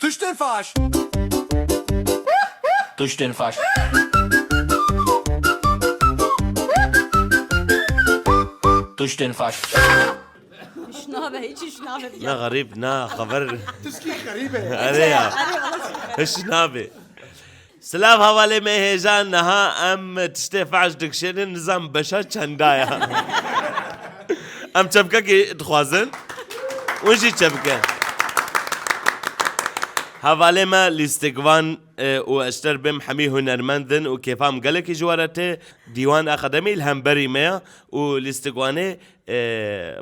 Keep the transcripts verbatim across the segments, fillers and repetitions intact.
Tiştên faş. Tiştên faş. Tiştên faş. Hiç nabe, hiç hiç nabe. Ne garip, ne xeber. Tişkî xerîb e. Erê ya. Hiç nabe. Silav hevalê me hêja, niha em tiştê faş dikişênin, nizam beşa çenda ya. Em çepkekî dixwazin. Hûn jî çepke. Hevalê me lîstikvan, e, û Eşter Bêm hemî hunermend in û kêfa min gelekî ji we re tê. Dîwan Akademî li hemberî me ya û lîstikvanê, e,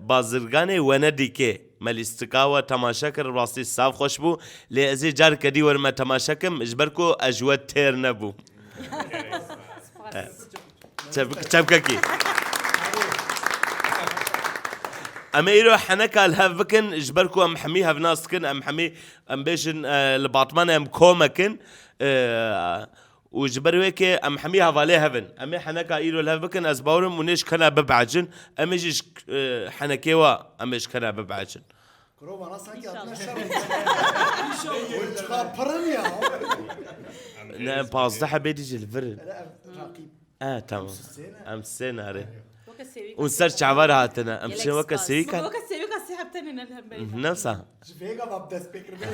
bazirganê Wenedîkê. Me lîstika we temaşe kir, rastî zaf xweş bû. Lê ez ê careke dî werime temaşe kim, ji ber ku ez ji we têr nebûm. Çep-, çepkekî. Em ê îro heneka li hev bikin, ji ber ku em hemî hevnas dikin, em hemî, em bêjin, e, li batmanê em komek in, e, û ji ber wê ke em hemî hevalê hev in. Em ê heneka îro li hev bikin, ez bawer im hûn ê ji kena bibehecin, em ê jî ji, e, henekê we em ê ji kena bibehecin. Kuro, vana sanki adına şer oldu. Hûn çiqa pir in ya. Ne, em pazdeh hebê dî jî li vir in. Hele ev raqîb. E, tamam. Em sê ne? Em sê ne, erê. Weke sêwî Hûn ser çava re hatine. Em Gelek şin weke spas. Sêwî kan. Weke sêwî ka sê heft tenê ne li hemberî. Mhm, ne wisa? Ji vêga va bi dest pê kiribê.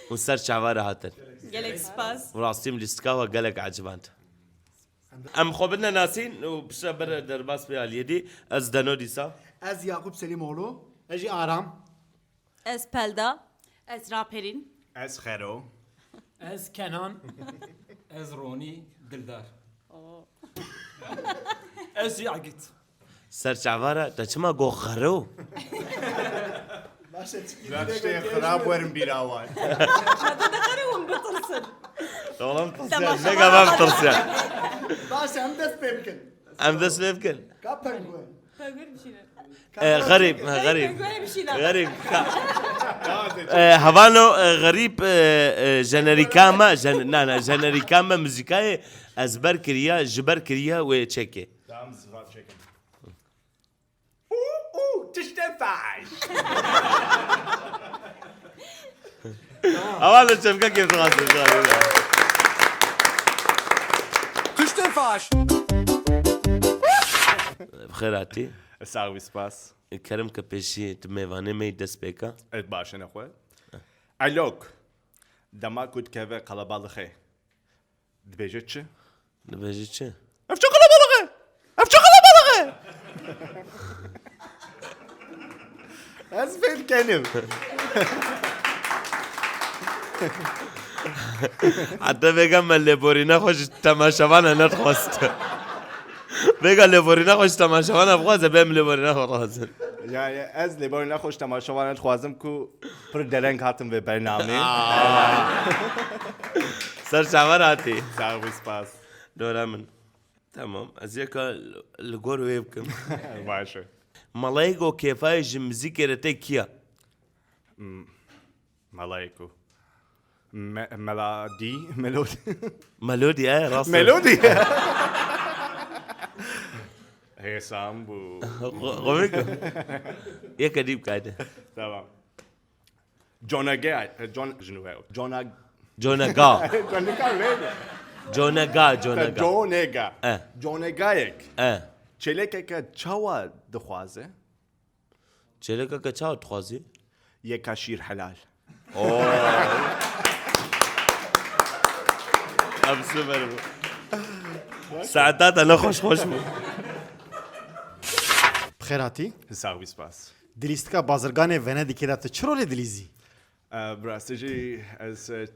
Hûn ser çava re hatin. Gelek spas. Rastî min lîstika we gelek eciband. Em xwe bidine nasîn û piştre bere derbas pê aliyê dî. Ez Deno dîsa. Ez Yakup Selîmoğlu. Ez jî Aram. Ez Pelda. Ez Raperîn. Ez Xero. Ez Kenan. Ez Ronî Dildar. Oo. Ez jî Egît. Ser çava re, te çima got Xero? Baş e, çikî Biraz dile şey götüre. Xirab werin bîra wan. Hadi de xerê hûn bitirsin. Oğlum, Tamam, tirsiyan, tamam. Ne kadar tirsiyan. Baş e, em dest pê bikin. Em dest pê bikin. Ka penguen. Penguen bişîne. Ee, garip, ha, garip. Penguen bişîne. Garip. Ee, havano, e, garip, e, e, jenerika me, jen-, na, na, jenerika me muzîkayê ezber kiriya, ji ber kiriya wê çekê. Tamam, zıvan çekin. Û, û, tiştê faş. Awa li çevkekê dixwazin, dixwazin. Tiştên faş. Bi xêr hatî. Sağ ol, spas. Kerem ke pêşî tu mêvanê me yî dest pê ke. Evet, baş e, nexwe. Elok. Dema ku dikeve qelebalixê. Dibêje çi? Dibêje çi? Ev çi qelebalix e? Ev çi qelebalix e? Ez fêm kenim. Heta vêga me lêborîna xwe ji temaşevana nedixwest. Vêga lêborîna xwe ji temaşevana bixwaze, bêm lêborîna xwe dixwazin. Yani ez lêborîna xwe ji temaşevana dixwazim ku pir dereng hatim vê bernameyê. Aa. Ser çavan hatî. Sağ ol, spas. Dora min. Tamam. Ez yeka li gor wê bikim. Baş e. Melayêko kêfayê ji muzîkê re tê kiya? Hmm. Melayêko. Me-, melodî, melodî. Melodî, e, rast e. Melodî. Hêsan bû. Xo-, xomik. Yeke dî bikayde. Tamam. Conege, con-, jinwe. Cona-, Conega. Conega wê. Conega, conega. Conega. E. Conegayek. E. Çêlekeke çawa dixwaze? Çêlekeke çawa dixwazî? Yeka şîr helal. Oo. Em siber bû. Saeta te ne xweş xweş bû. Bi xêr hatî. Sağ ol, spas. Di lîstika bazirganê Venedîkê de tu çi rolê dilîzî? E, bi rastî jî ez, e,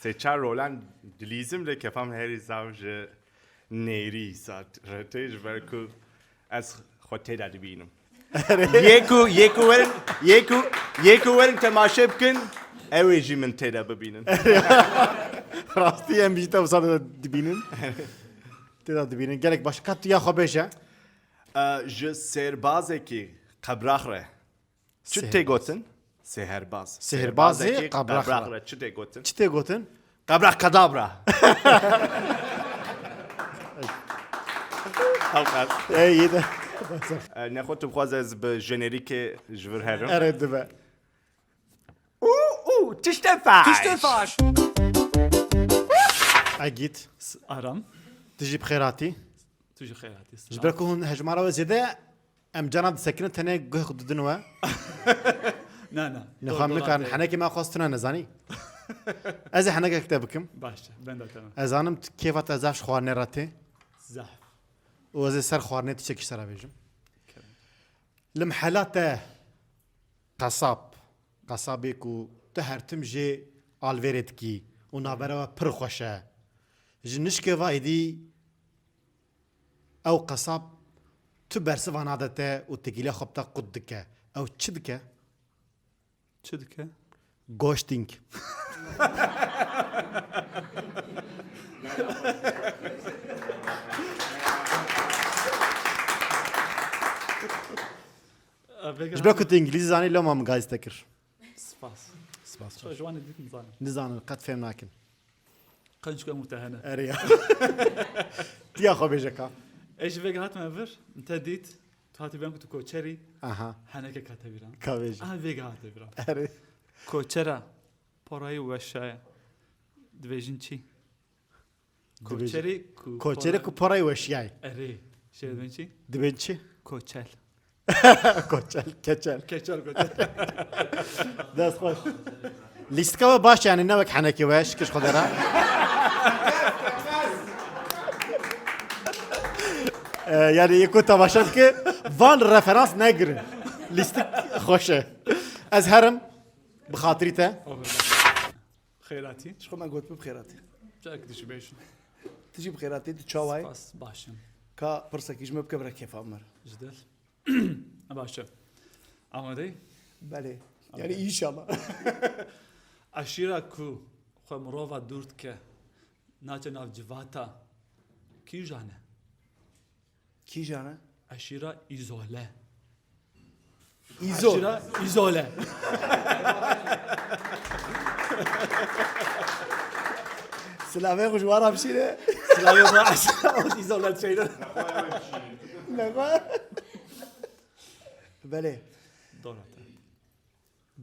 sê çar rolan dilîzim lê kefa min herî zaf ji nêrî sat re tê, ji ber ku ez xwe tê de dibînim. Yê ku, yê ku werin, yê ku, yê ku werin temaşe bikin, ew ê jî min tê de bibînin. Rastî em jî te wisa de dibînin. Tê de dibînin. Gelek baş. Ka tu ya xwe bêje. E, ji sêrbazekî qebrax re. Çi tê gotin? Sêherbaz. Sêherbazê qebrax re. Qebrax re çi tê gotin? Çi tê gotin? Qebrax kadabra. Ew qas. Ey, yê de. E, nexwe tu bixwaze ez bi jenerîkê ji vir herim? Erê dibe. Û, Tiştên faş. Tiştên faş. Egît. S-, Aram. Tu jî bi xêr hatî. Tu jî xêr hatî. Ji ber ku hûn hejmara we zêde ye, em cana disekinin tenê guh didin we. Na, na. Nexwe em nikarin. Henekê me xwest tune nezanî. Ez ê henekek te bikim. Baş e, benda te me. Ez zanim tu kêfa te zaf ji xwarinê re tê. Zaf. Û ez ê ser xwarinê tu çekî sera bêjim. Kerem. Li mehela te qesab, qesabê ku tu her tim jê alvêrê dikî û navbera we pir xweş e. Ji nişkê ve êdî ew qesab tu bersiva nade te û têkiliya xwe bi te qut dike. Ew çi dike? Çi dike? Ghosting. Ji ber ku tu îngilîzî zanî, loma min gayîz te kir. Spas. Spas. Ji wan dît nizanim. Nizanim, qet fêm nakin. Qenc ku em te hene. Erê ya. Tiya xwe bêje ka. Ez ji vê hatime vir, min te dît, tu hatî bîran ku tu koçerî, aha, henekek hate bîran. Ka bêje. Aha, vê hate bîran. Erê. Koçera, porayî weşaye. Dibêjin çi? Dibêjin. Koçerî ku koçerî pora-, ku porayî weşiyayê. Erê. Şey dibên çi? Dibên çi? Koçel. Koçel, keçel. Keçel, koçel. Dest xweş. Lîstika we baş e, yani ne wek henekê we, şikir ji Xwedê re. Ee, yani yê ku temaşe dike, van referans negirin. Lîstik xweş e. Ez herim, bi xatirî te. Xêratî. Ji xwe me got bi xêratî. Carek dişi bêjin. Tu jî bi xêratî, tu çawa yî? Spas, baş im. Ka pirsekî ji me bike bira kêfa me re. Ji dil. Baş e. Amadeyî? Belê. Amade. Yani inşallah. Eşîra ku xwe mirova dûr dike, naçe nav civata, kîjan e? Kîjan e? Eşîra Îzole. Îzol. Eşîra Îzole. Silavê xwe ji wan re bişîne. Silavê xwe eşîra Îzole çeyne. Nexwe. Belê. Dora te.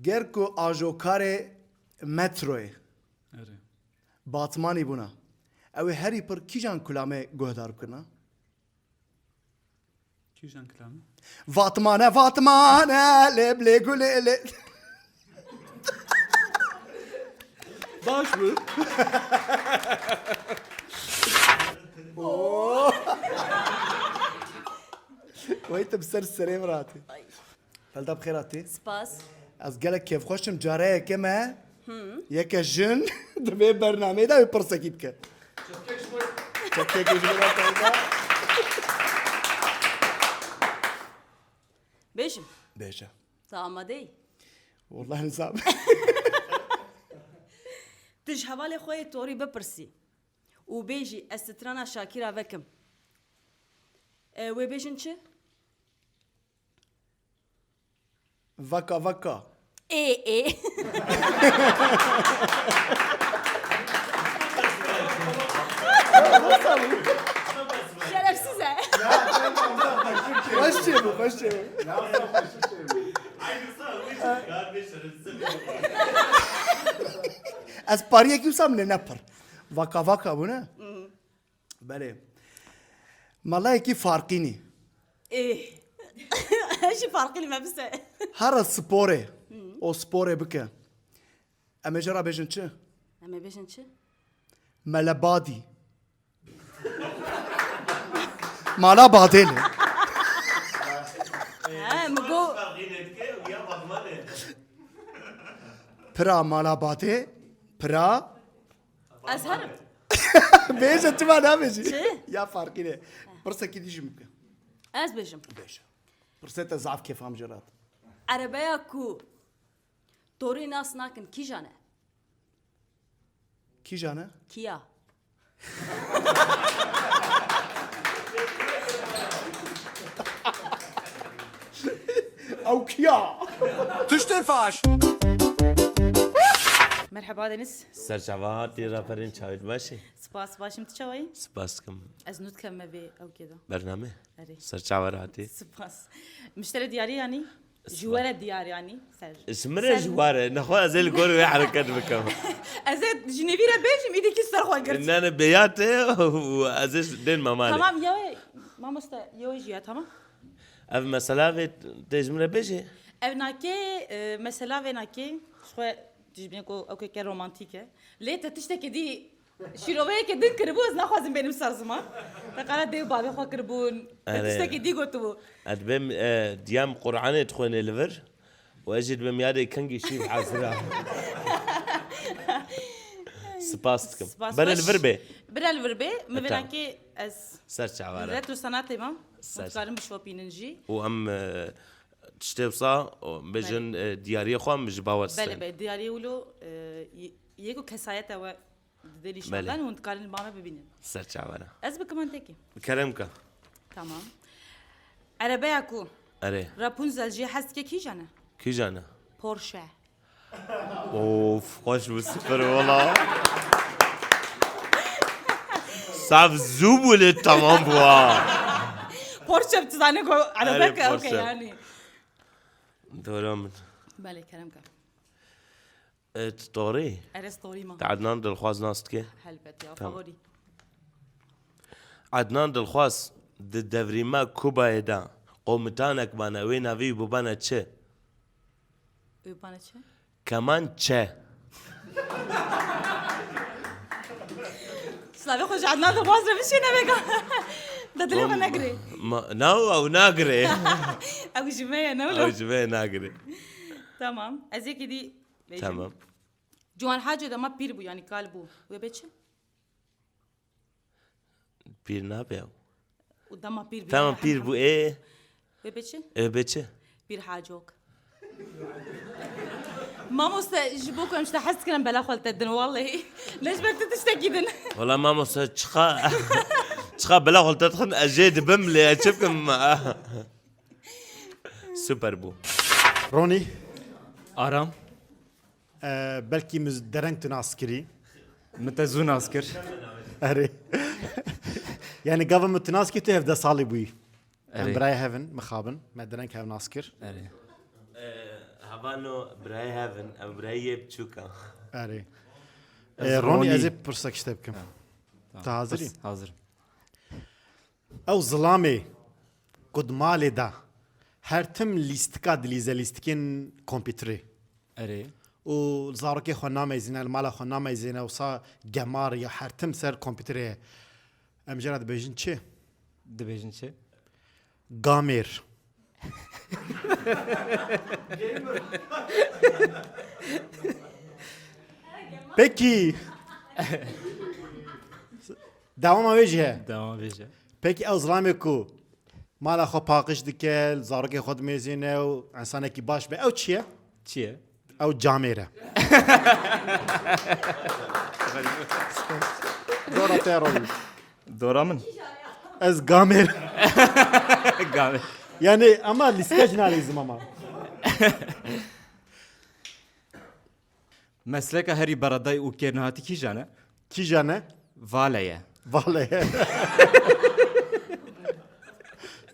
Ger ku ajokarê metroyê, erê, Batmanî bûna, ew ê herî pir kîjan kulamê guhdar bikirina? Kîjan kilamî? Vatmane, vatmane, lê bilê gulê lê. Baş bû. Wey, tu bi ser serê min hatî. Felda bi xêr hatî. Spas. Ez gelek kêfxweş im, careyeke me yeke jin di vê bernameyê de wê pirsekî bike. Çekek ji bo Çekek ji bo Felda. Bêjim. Bêje. Tu amade yî? Wallahî nizam. Tu ji hevalê xwe yê torî bipirsî û bêjî, ez strana Şakîra vekim. E, wê bêjin çi? Vaka vaka. Ê, ê. Şerefsiz e. Xweş çêbû, xweş çêbû. Ez pariyekî wisa min ê nepir. Vaka vaka bû ne? Belê. Melayekî farqînî. Ê. Jî farqînî me bise. Here sporê. Hı. O sporê bike. Em ê jê re bêjin çi? Em ê bêjin çi? Melebadî. Mala badê li. He, mi got. Pira mala badê, pira. Ez herim. Bêje, tu ma nabêjî. Çi? Ya farqî ne. Pirsekî dî jî min bike. Ez bêjim. Bêje. Pirsê te zaf kêfa min jê re hat. Erebeya ku torî nas nakin kîjan e? Kîjan e? Kia? Ew kia? Tiştên faş. Merheba Deniz. Serçava hatî raperên çawêt baş e. Spas, başim, tu çawa yî? Spas dikim. Ez nû dikem me vê ewkê de. Bername? Erê. Serçava re hatî. Spas. Miştere diyarî yanî? Ji we re diyar yanî ser. Ji min re ji we re. Nexwe ez ê li gor wê hereket bikim. Ez ê ji nêvî re bêjim, îdî kî ser xwe girt. Ne, ne, bêya te û ez ê dên me malê. Tamam, ya wê, mamoste, ya wê jî ya, tamam. Ev mesela vê tê ji min re bêjê? Ev nakê, e, mesela vê nakê, ji xwe dijminê ku ew keke romantîk e. Lê te tiştekê dî Şîroveyeke din kiribû, ez naxwazim bênim ser ziman. Te qala dê û bavê xwe kiribûn. Te Erê. Tiştekî dî gotibû. Ez dibêm, e, diyam Qur'anê dixwêne li vir û ez jî dibêm yadê kengî şîv hazira. Spas dikim. Spas, Bere li vir bê. Bire li vir bê. Min Eta. Vênakê ez Ser çavara. Retro sanatê mam. Ser. Hûn dikarin bişopînin jî. Û em, e, tiştê wisa, o, bêjin, Belê. E, diyariyê xwe em ji bawer Belê, stên. Belê, diyariyê wilo, e, y-, yê ku kesayete we Di dilî Belê. Şadan hûn dikarin ba me bibînin. Ser çavana. Ez bikim an tekî. Kerem ka. Tamam. Erebeya ku Erê. Rapunzel jê hez dike kîjan e? Kîjan e? Porsche. Of, xweş bû sifir wala. Saf zû bû lê tamam bû ha. Porsche bi tu zane ku Erê, erebek e, okey Porsche. Yani. Dora min. Belê, kerem ka. E, tu torî? Erê, ez torî me. Te Ednan Dilxwaz nas dike? Helbet ya, Tamam. Favori. Ednan Dilxwaz di devrîma Kubayê de komitanek bane, wê navî wî bibane çi? Wê bane çi? Keman çe. Slavê xwe ji Ednan Dilxwaz re bişîne vêga. De dilê xwe negirê. Ma, ma, na, ew nagirê. Ew ji me ye, ne wilo? Ew ji me ye, nagirê. Tamam. Ez yekî dî bêjim. Tamam. Ciwan Haco dema pîr bû, yanî kal bû. Wê bê çi? Pîr nabe ew. Û dema pîr bû, Tamam, yanî pîr hem bû, ê. Wê bê çi? Ê, bê çi? Pîr Hacok. Mamoste, ji bo ku em ji te hez dikin, em bela xwe li te din, wallahî. Ne ji ber tu tiştekî din. Wala mamoste, çiqa, çiqa bela xwe li te dixin, ez jê dibim lê, ez çi bikim? Super bû. Ronî. Aram. E, belkî min dereng tu nas kirî. Min te zû nas kir. Erê. Yani gava min tu nas kir, tu hevdeh salî bûyî. Em Erê. Birayê hev in, mixabin. Me dereng hev nas kir. Erê. E, hevano birayê hev in, ev birayê yê biçûk e. Erê. Ez E, Ronî, Ronî. Ez ê pirsek ji te bikim. Ha. Tamam. Tu hazir î? Pirs, hazir. Ew zilamê ku di malê de her tim lîstika dilîze, lîstikên kompîterê. Erê. Û zarokê xwe nameyzîne, li mala xwe nameyzîne, wisa gemar ya her tim ser kompîterê ye. Em jê re dibêjin çi? Dibêjin çi? Gamêr. Pekî. Dewama wê jî heye. Dewama wê jî. Pekî ew zilamê ku mala xwe paqij dike, zarokê xwe dimêzîne û insanekî baş be, ew çi ye? Çi ye? Ew camêr e. Dora te Ronî. Dora min. Ez gamêr. Gamêr. Yani ama lîstika jî nalîzim ama. Mesleka herî beredayî û kêrnehatî kîjan e? Kîjan e? Vale ye. Vale ye.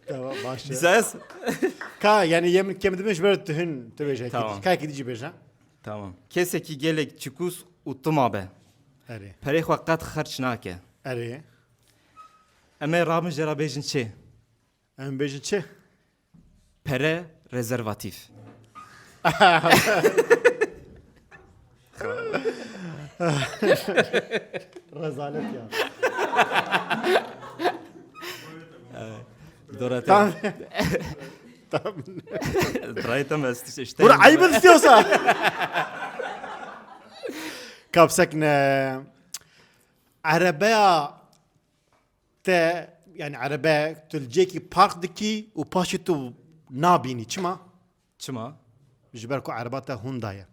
Tamam, baş e. Dîsa ez? Ka, yani yê min kêm dibin ji ber tu hin, tu bêje. Tamam. Ka yekî dî jî bêje. Tamam. Kesekî gelek çikûs û tuma be. Erê. Perê xwe qet xerç nake. Erê. Em ê rabin jê re bêjin çi? Em bêjin çi? Pere rezervatîf. Rezalet ya. Dora te. Tamam. Tamam. Dirayê te me işte. Bura ayıp istiyorsa. Kapsek ne? Erebeya Te, yani erebe, tu li cihekî park dikî û paşê tu nabînî. Çima? Çima? Ji ber ku ereba te Honda ye.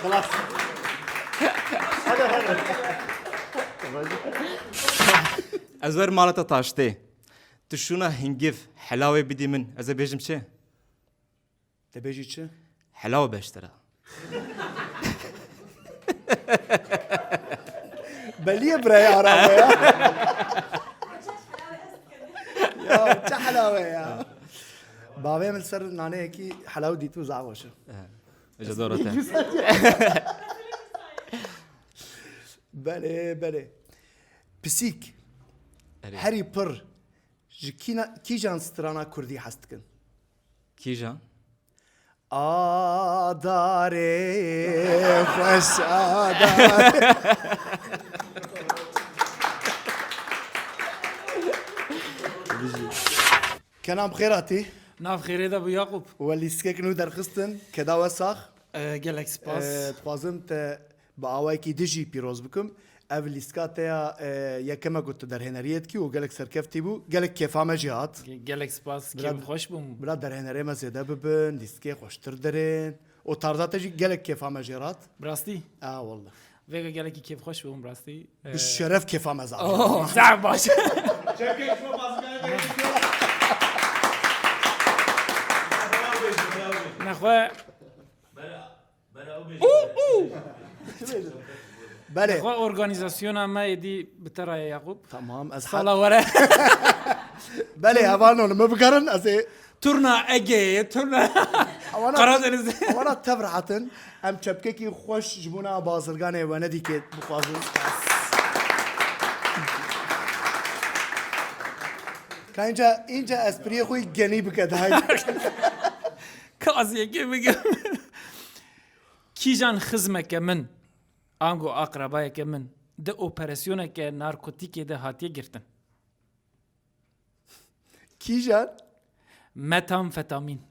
Xilas. Hadi, hadi. Ez wer mala te taştê. Tu şûna hingiv helawê bidî min, ez ê bêjim çi? Te bêjî çi? Helaw beştir e. Belî ye birayê Aram e ya. Ya, çi helaw Awe ya. Bavê min li ser naneyekî helaw dîtibû zaf xweş e. Ji dora te. Belê, belê. Pisîk. Erê. Herî pir ji kîna-, kîjan strana kurdî hez dikin? Kîjan? Adarê xweş adarê. Kenan, bi xêr hatî. Nav xêrê de bû Yaqûb. We lîstikek nû derxistin, keda we sax. Ee, gelek spas. Ee, dixwazim te bi awayekî din jî pîroz bikim. Ev lîstika te ya, e, yekeme ku tu derhêneriyê dikî û gelek serkeftî bû. Gelek kêfa me jî hat. Ge-, gelek spas, Bila, kêfim xweş bûm. Bila derhênerê me zêde bibin, lîstikê xweştir derên. Û tarza te jî gelek kêfa me jê rat. Bi rastî? A, wallah. Vêga gelekî kêfxweş bûm, bi rastî. Bi Ee, şeref kêfa me zaf. Oh, zaf baş. Nexwe. Belê. Xwe organîzasyona me êdî bi te re ye, Yaqûb. Tamam, ez Sala were. Belê, hevalno, li min bigerin, ez ê Turna Ege'ye, turna Ewana, Karadeniz. Ewana tev rahat in. Em çepkekî xweş ji bona bazirganê Wenedîkê bixwazin. Ka înca, înca espriyê xwe genî bike daha. Ka ez yekê bigim. Kîjan xizmeke min, ango aqrebayeke min, di operasyoneke narkotîkê de hatiye girtin? Kîjan? Metamfetamîn.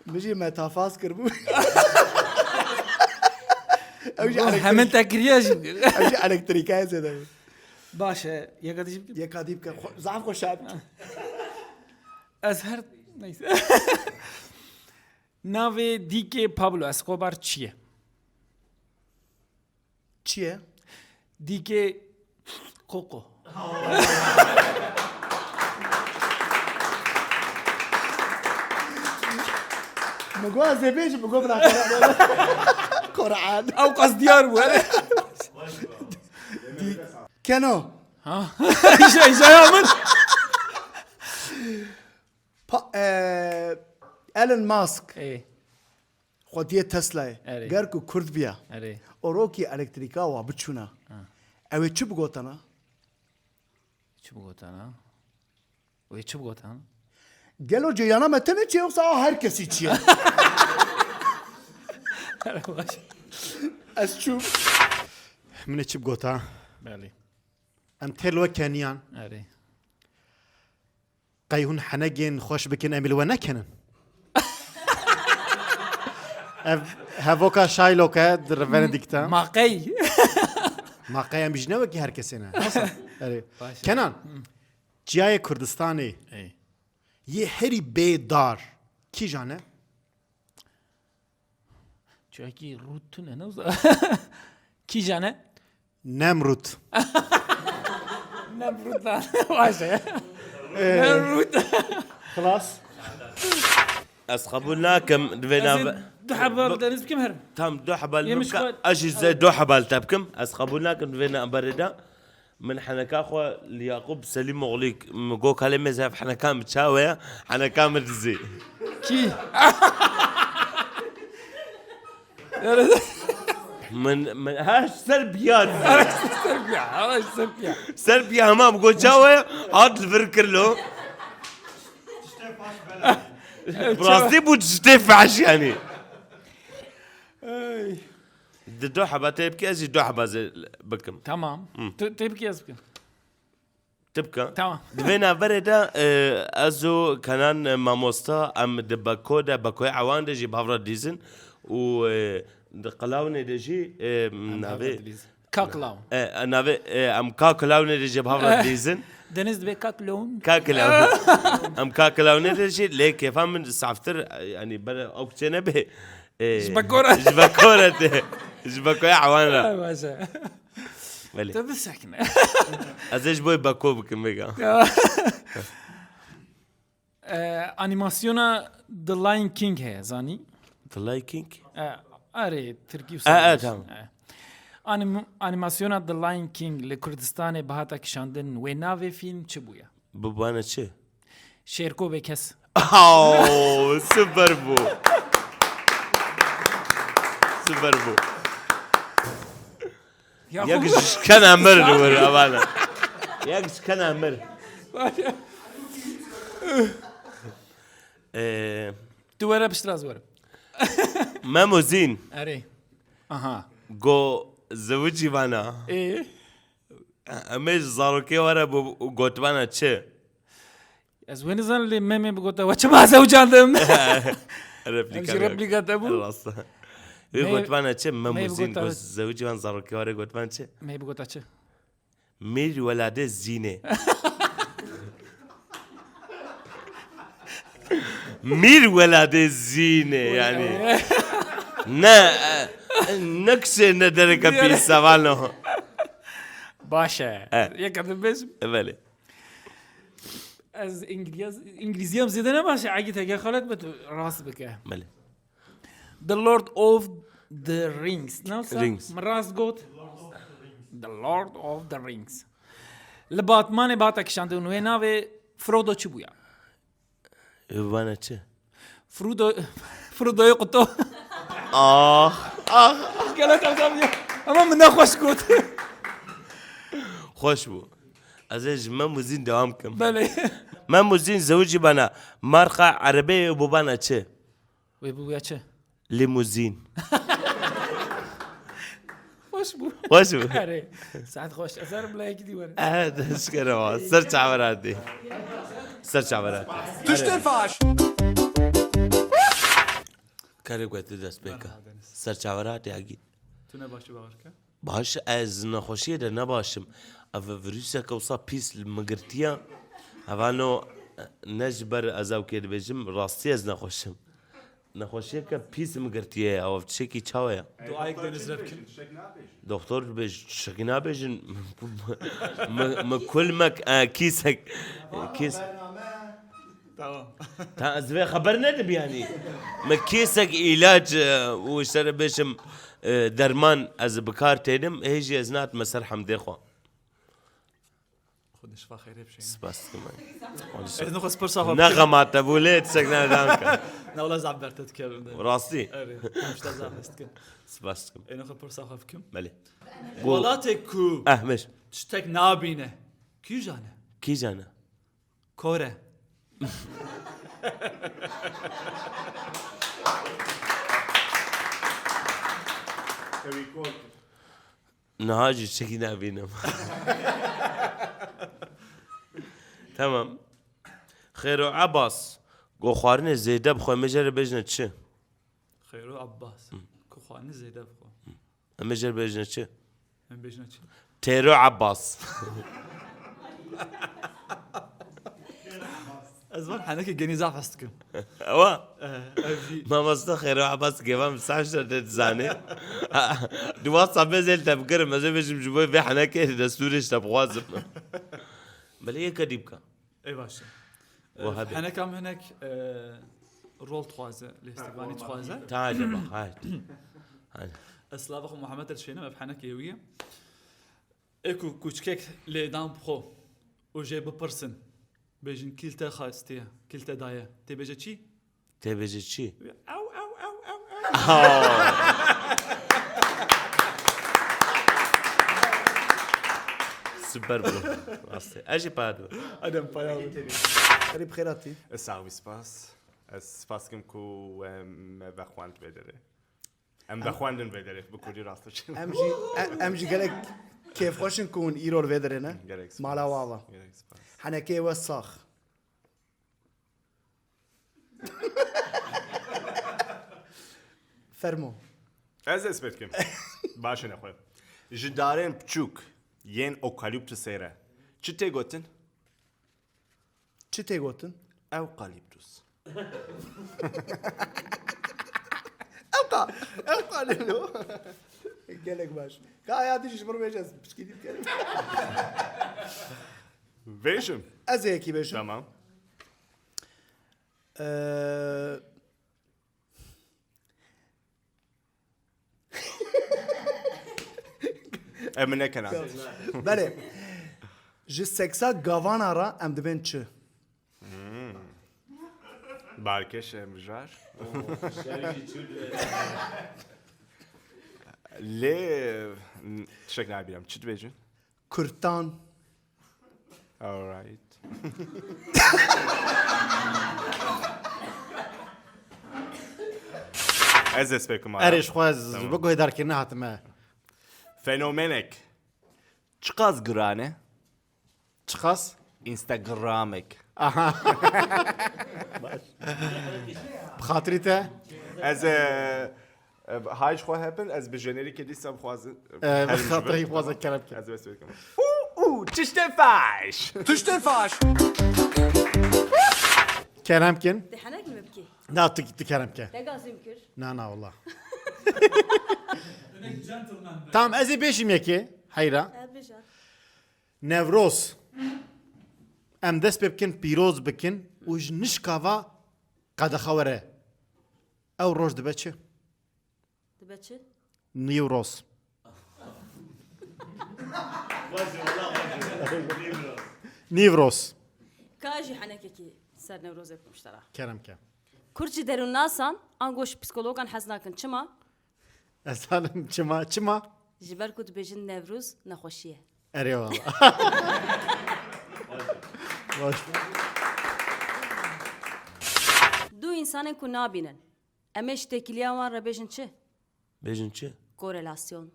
Min jî metafaz kiribû. Ew jî Bu elektrik-, hemen te kiriye jî. Ew jî elektrîkayê zêde bû. Baş e, yeka dî jî bikim. Yeka dî bike. Xwe-, zaf xweş e. Ez her, neyse. Navê dîkê Pablo Escobar çi ye? Çi ye? Dîkê Koko. Min got ez ê bêjim, min got bira Kur'an. Ew qas diyar bû. Keno. Ha? Îşe, îşe ya min. Pa-, e, Elon Musk. Ê. Xwediyê Tesla'yê. Erê. Ger ku Kurd biya. Erê. Û rokî elektrîka wa biçûna. Ha. Ew ê çi bigotana? Çi bigotana? Wê çi bigotana? Gelo ceyrana me tenê çi ye, yoksa a her kesî çi ye? Baş. Ez çûm. Min ê çi bigota? Belê. Em têl we keniyan. Erê. Qey hûn henegên xweş bikin, em ê li we nekenin. Ev hevoka Şaylok e, di Revenedîk de. Ma qey? Ma qey em jî ne wekî her kesê ne. Nasıl? Erê. Baş e. Kenan, Hı. Çiyayê Kurdistanê Ey. Yê herî bê dar kîjan e? Çiyayekî rût tune, ne wisa? Kîjan e? Nemrût. Nemrût da. Baş e. Ee, Nemrût. Xilas. Ez qebûl nakim, divê Ez nav- ê du heba li deniz bikim herim. Tam du heba li Yemiş bike, xwe- ez jî zê du heba li te bikim. Ez qebûl nakim, divê navberê de. Min heneka xwe li Yaqûb Selîmoglî min got, kalê me zef heneka min çawe ye, heneka min dizî. Kî? Min, min, ha, ji ser piya dizî. Ser piya, ha, ser piya. Ser piya hema min got çawe ye, hat li vir kir lo. Bi rastî bû tiştê fehş yanî. Ey. Di du heba tê bikî, ez jî du heba zê bikim. Tamam. Hı. Tu tê bikî, ez bikim. Tê bike. Tamam. Di vê navberê de, e, ez û Kenan, e, mamosta, em di Beko de, Bekoya Ewan de jî bi hev re dîzin û, e, di Qilawunê de jî, e, navê Kak Lawn. E, e, navê, e, em Kak Lawnê de jî bi hev re dîzin. Deniz dibê Kak Lawn. Kak Lawn. Em Kak Lawnê de jî lê kêfa min saftir, e, yanî ber ew kuçê nebe. E, Ji Beko re. Ji Beko re tê. Ji Bekoya Ewan re. Ay, baş e. Belê. Tu bisekine. Ez ê ji bo Beko bikim vêga. E, animasyona The Lion King heye, zanî? The Lion King? E, erê, Tirkî û E, e, Serbaş. Tamam. E. Anim- animasyona The Lion King li Kurdistanê bihata kişandin, wê navê fîlm çi bûye? Bibane çi? Şêrko bêkes. Oh, süper bû. Süper bû. Yek ji kene mir li wir evana. Yek ji kene mir. Ee, Tu were piştira ez werim. Memozîn Erê. Aha. go zewicî vana. Ê. Em ê ji zarokê were bû û gotvana çi? Ez wê nizanim lê Memê bigota we çima zewcandim? Replîka Em jî replîka te bû. Rasta. Wê Me- gotvana çi? Memozîn bigota- go zewicî van zarokê were gotvana çi? Me bigota çi? Mîr weladê zînê. Mîr weladê zînê yani. Ne, e, ne kişê ne dereke pîs sevano. Baş e. E. Yek em bêjim. Belê. Ez İngiliz, İngilizcem zêde ne baş e. Egi teke xelet be tu rast bike. Belê. The Lord of the Rings. Nasıl? Rings. Mi rast got? The Lord of the Rings. Li Batmanê bata kişandin wê navê Frodo çi bûya? Ê, bana çi? Frodo, Frodo'yu kutu. Ah. Gelek adam ya. Ama min ne xweş got. Xweş bû. Ez ê ji Memozîn devam kim. Belê. Memozîn zewicî bana. Marka erebeyê bû bana çi? Wê bûya çi? Limuzîn. Xweş bû. Xweş bû. Erê. Saet xweş. Ez herim layekî dî were. Evet, eşkere wa. Ser çaver hatî. Ser çaver hatî. Tiştê faş. Karê ku tu dest pê ka. Ser çaver hatî agî. Tu ne baş bawer ke? Baş, ez nexweşiyê de ne baş im. Ev viruseke wisa pîs li min girtiye. Hevano ne ji ber ez ew kê dibêjim, rastî ez nexweş im. Nexweşiyeke pîs min girtiye ya, ev tiştekî çawa ye? Duayek deniz re bikin. Doktor dibêj, tiştekî nabêjin. Mi, mi kul mek, e, kîsek, kîs. Tamam. Ta ez vê xeber nedim yani. Mi kîsek îlac, e, û işte bêjim, e, derman ez bi kar tênim, hê jî ez nadim ser hemdê xwe. Xwedê şifa xeyrê bişeyne. Spas dikim. Ez nixwe spor safa Ne xemate bû lê tiştek ne danka. Ne wala zaf berte dike bim de. Rastî. Erê. Hemşte zaf hest ke. Spas dikim. Ez nixwe spor safa bikim. Belê. Welatek ku Eh, mêj. tiştek nabîne. Kîjan e? Kîjan e? Kore. Niha jî çekî nabînim. Tamam. Xêro Ebas. Go xwarinê zêde bixwe, em ê jê re bêjine çi? Xeyro Abbas. Ku xwarinê zêde bixwe. Em ê jê re bêjine çi? Em bêjine çi? Têro Ebas. Ez van henekê genî zaf hest dikim. Ewa. Eh, Ev jî Mamosta Xêro Ebas gêvan bi saç de dizane. Di WhatsApp-ê zêl te bigirim, ez ê bêjim ji bo vê henekê destûrê ji te bixwazim. Belê yeke dî bika. Ê baş e. Wahabi. Heneka min hinek e, rol dixwaze, lêstikvanî dixwaze. Tade bak, haydi. Haydi. Ez silava xwe Muhammed el şênim, ev henekê wî ye. Ê ku kûçkek lêdan bi xwe û jê bipirsin. Bêjin kîl te xastiye, kîl te daye. Tê bêje çi? Tê bêje çi? Ew, ew, ew, ew, ew. Süper bû. Rastî. Ez jî paya dibim. Adem paya. Xerîb xêr hatî. Ez sax bî, spas. Ez spas dikim ku em vexwend vê derê. Em vexwendin vê derê, bi kurdî rastî. Em jî e- em jî gelek kêfxweş in ku hûn îro li vê derê ne. Gelek spas. Mala we ava. Gelek spas. Henekê we sax. Fermo. Ez ez bikim. Baş e nexwe. Ji darên piçûk yên okalîptusê re çi tê gotin? Çi tê gotin? Ewkalîptus. Ewka. Ewka ne lo? Gelek baş. Ka hayatî ji bir bêje ez piçkî dî bikerim. Vêjim. Ez ê yekî bêjim. Tamam. Ee, Em nekena. Belê. Ji seksa gavana re em dibên çi? Balkêş e mijar. Lê tiştek nabînim. Çi dibêjin? Kurtan. Alright. Ez dest pê kim. Erê ji xwe ez bi guhêdarkirine hatime. Fenomenek çiqas giran e? Çiqas? Instagramek. Aha. Bi xatirî te? Ez e, e, hay ji xwe hebin, ez bi jenerîkê dîsa bixwazin. E, bi xatirî xwaze kerem ke. Ez wes bikim. Û, û, tiştê faş. Tiştê faş. Kerem kin. Te henek mi bikî? Na tu, tu kerem ke. Te gazim kir. Na na wala. Tamam, ez ê bêjim yekê. Heyra. Ev bêje. Newroz. Em dest pê bikin, pîroz bikin û ji nişka va qedexe were. Ew roj dibe çi? Dibe çi? Newroz. Newroz. Ka jî henekekî ser Newrozê bixwe ji te re. Kerem ke. Kurd ji derûnnasan ango ji psîkologan hez nakin. Çima? Ez zanim çima, çima? Ji ber ku dibêjin Newroz nexweşî ye. Erê wala. Baş. Du însanên ku nabînin. Em ê ji têkiliya wan re bêjin çi? Bêjin çi? Korelasyon.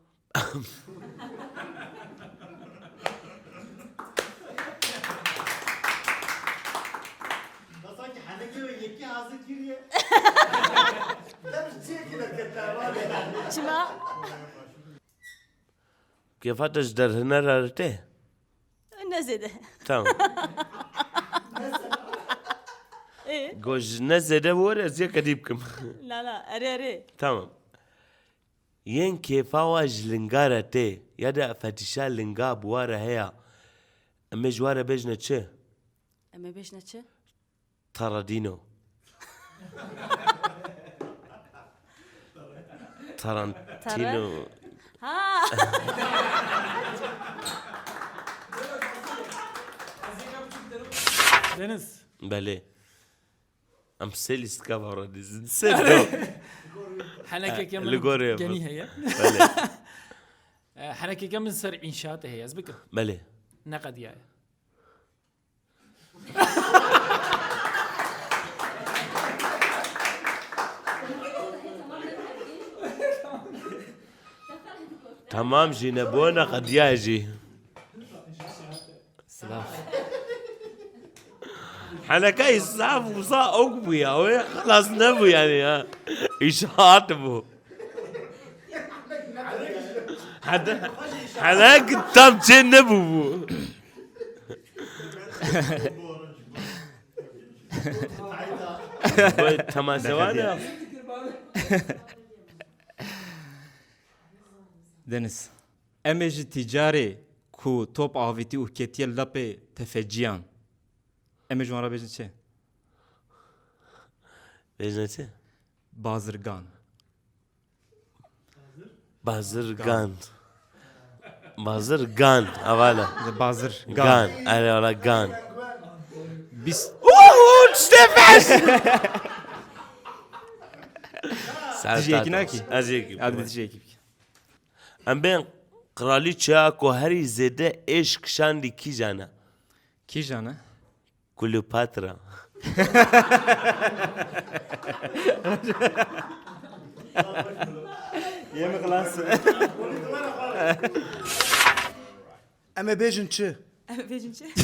Sanki henekê ve yekî hazir kiriye. Çima? Kêfa te ji derhinera re tê? Ne zêde. Tamam. Ê? Go ji ne zêde were ez yek edî bikim. La la, erê erê. Tamam. Yên kêfa wa ji linga re tê, ya de fetîşa linga bi wa re heya. Em ê ji wa re bêjine çi? Em ê bêjine çi? Taradino. Tarantino. Ha! Deniz. Belê. Em sê lîstika va re dizin. Sê do. Henekeke Li gorê min genî heye. Belê. E, Henekeke min ser înşaatê heye, ez bikim. Belê. Neqediyaye. Tamam jî ne bo neqediya jî. Silav. Henekayî zaf wisa ok bû ya. Wê xilas nebû yani ya. Îşaat bû. Hede, henek tam çê nebû bû. Vay, temaşevan ya. Deniz. Em ê ji tîcarê ku top avîtî û ketiye lapê tefeciyan. Em ê ji wan re bêjin çi? Bêjin çi? Bazirgan. Bazirgan. Bazirgan. Avala. Bazir. Gan. Erê wala gan. Bis. Uuu, tiştê beş. Dijî yekî nakî? Ez yekî. Hadi dijî yekî. Em bên kraliçeya ku herî zêde êş kişandî kîjan e? Kîjan e? Kleopatra. Yê min xilas. Em ê bêjin çi? Em ê bêjin çi?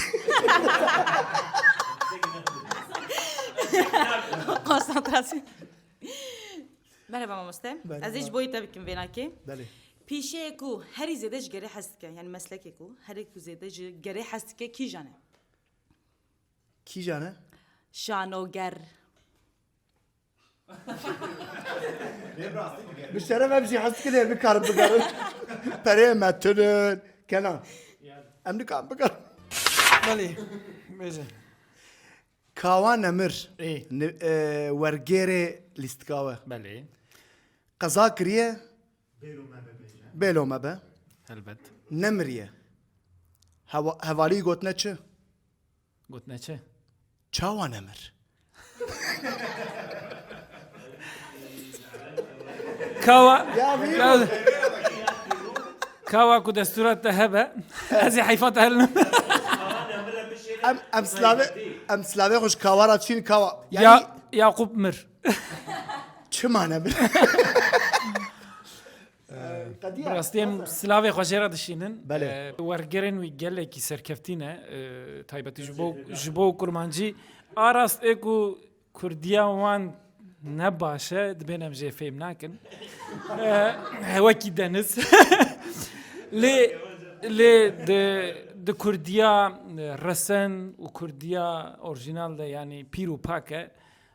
Konsantrasyon. Merhaba mamoste. Merhaba. Ez ê ji bo te bikim vênakê. Belê. Pîşeyê ku herî zêde ji gerê hez dike, yani meslekê ku herî ku zêde ji gerê hez dike kîjan e? Kîjan e? Şanoger. Bi şeref em jî hez dike lê bikarin bigerin. Pereyê me tune, kenan. Em nikarin bigerin. Belê. Bêje. Kawa Nemir. Ê. Ni- e, wergêrê lîstika we. Belê. Qeza kiriye. Bêlo me be. Bêlo me be. Helbet. nemiriye. Hewa-, hevalî gotine çi? Gotine çi? Çawa nemir? Kawa. Ya, ya. Kawa ku destûra te hebe. Ez ê heyfa te helnim. Em, em silavê, em silavê xwe ji kawa re çîn kawa. Yani Ya, Yakup mir. Çima nemir? Bi rastî em silavê xwe jê re dişînin. Belê. E, wergerên wî gelekî serkeftî ne, e, taybetî ji bo, ji bo kurmancî. A rast ê ku kurdiya wan ne baş e, dibên em jê fêm nakin. E, wekî Deniz. Lê, lê di, di kurdiya, e, resen û kurdiya orjînal de, yanî pîr û pak e.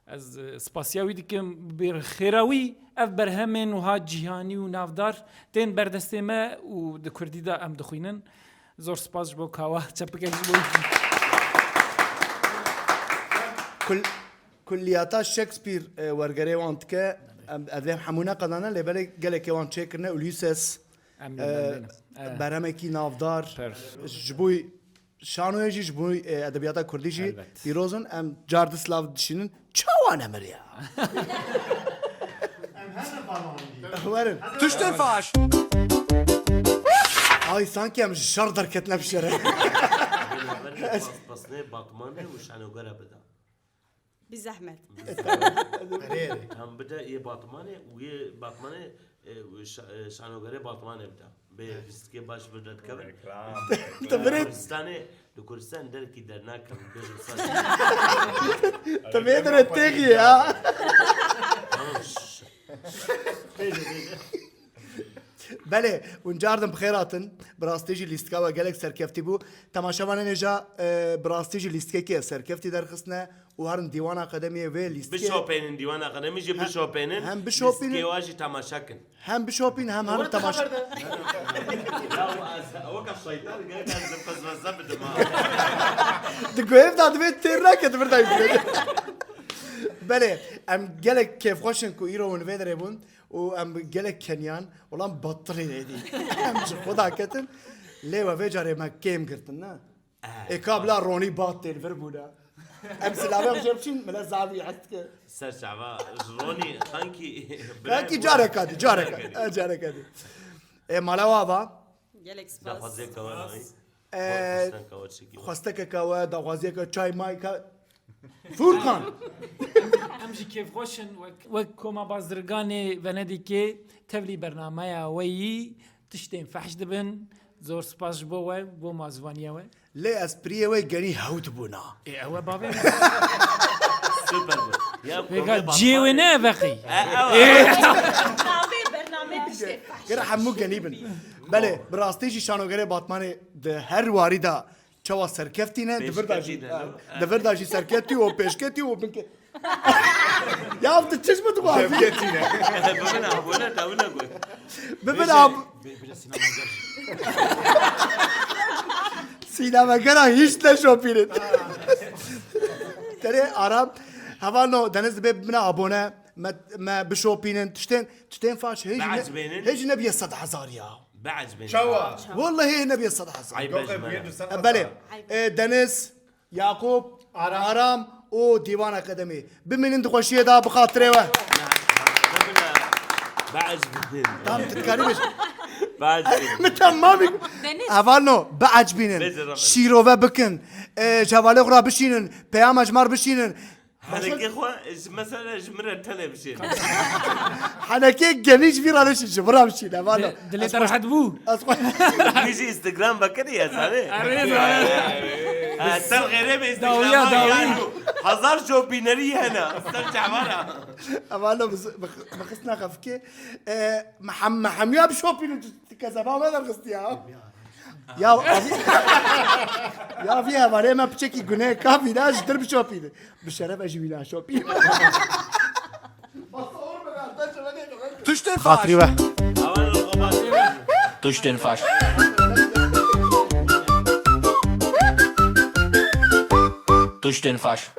Ez, e, spasiya wî dikim, bi xêra wî ev berhemên wiha cîhanî û navdar tên berdestê me û di kurdî de em dixwînin. Zor spas ji bo kawa, çepikek ji bo wî. Kul-, kulliyata Shakespeare, e, wergerê wan dike. Em, ev ê hemû neqedane, lê belê gelekê wan çêkirine. Ulysses, Em e, em, em. E. berhemekî navdar. Pir. Ji bo Şanoyê jî ji bo, e, edebiyata kurdî jî Elbet. pîroz in. Em car di silav dişînin. Çawa nemiriya? Em her ne parmağını giyin. Werin. Tuştên faş. Ay, sanki em ji şer derketine bi şere. Pasnê Batmanê û şanogere bide. Bi zehmet. Erê, erê. Em bide yê Batmanê û yê Batmanê, e, şa-, e, şanogerê Batmanê bide. Bê lîstikê baş bi derdikevin. Reklam. Li Kurdistanê, li Kurdistan derekî dernakem, bêjim sen. Te vê dire têxî ya. Tamam, şş. Bêje, bêje. Belê, hûn cardin bi xêr hatin. Bi rastî jî lîstika we gelek serkeftî bû. Temaşevanên hêja, e, bi rastî jî lîstikekê serkeftî derxistine û herin Dîwana Qedemiyê vê lîstikê. Bişopênin, Dîwana Qedemî jî He-, bişopênin. Hem bişopînin. Lîstikê wa jî temaşe kin. Hem bişopîn, hem herin temaşe. Ya, ez, weka şeytan, gerek ez fezveze bidim ha. Di guhêv de divê têr neke, di vir de yî. Belê, em gelek kêfxweş in ku îro hûn vê derê bûn. û em gelek keniyan, ulan battirî nêdî. Em ji xwe daketin, lê we vê carê me kêm girtin, ne? Eh, Ê ka bila Ronî bat tê li vir bûne. Em silavê xwe jê biçîn, mile zavî hez dike. Ser çava, ji Ronî sanki Belkî careka dî, careka, Careka dî. e, careka dî. Ê, mala we ava? Gelek spas. Daxwaziyek kawa nayî. Ee, Xwestekeka we, daxwaziyeke çay may ka-, Furkan! Em jî kêfxweş in, wek, wek koma bazirganê Venedîkê tevlî bernameya we yî tiştên fehş dibin. Zor spas ji bo we, bo mazivaniya we. Lê espriyê we genî hewt bûna. Ê, ew e bavê min. Super bû. Ya, Vêga komê ciyê wê Batmanê. Ne veqî. E, ew e. Navê bername tiştê fehş. Gere hemû genî bin. Belê, bi rastî jî şanogerê Batmanê di her warî de Çawa serkeftî ne, di vir de jî, Pêşketî ne, ha, ne? Di vir de jî serkeftî û pêşketî û binke-, Ya, tu çi ji min dixwazî? Serkeftî ne. Bibin abone, tawine got. Bibin Bêje, ab- bê-, bêje sînemager. Sînemegera hîç neşopînin. Tenê aram. Hevalno, Deniz dibê bibine abone, me, me bişopînin. Tiştên, tiştên faş hêj ne-, Biecibênin. Hêj nebiye sed hezar ya. Biecibênin. Çawa? Wallahî nebiye sed hezar. Ayb Yok, e, bûye du sed E, belê. hezar. E, Deniz, Yakup, Aram. Aram û Dîwana Qedemî. Bimînin di xweşiyê de bi xatirê we. Biecibînin. Tam tu dikarî bêj. Biecibînin. Min tam mabî. Deniz. Hevalno, biecibînin. Bêje, Rabe. Şîrove bikin. E, ji hevalê xwe re bişînin. Peyama ji me re bişînin. Henekê xwe, ji, mesela ji min re tenê bişêne. Henekê genî ji vî re neşî, ji min re bişîne, vano. Di-, dilê te rehet bû. Ez xwe Wî jî Instagram vekirî, ez zanî. Erê, zanî. Ha, ser xêrê be Instagram. Dawiya, dawiya. Hezar şopînerî hene. Ser çavara. Vano, bi xistina xefikê. E, mehem-, mehemiya bi şopînin, tu kezeba me derxistiya. Ya, ev-, ya vî hevalê me piçekî gunê ka vîna ji dir bişopîne. Bi şeref ez jî vîna şopî. Tuştên faş. Xatirî we. Tuştên faş. Tuştên faş.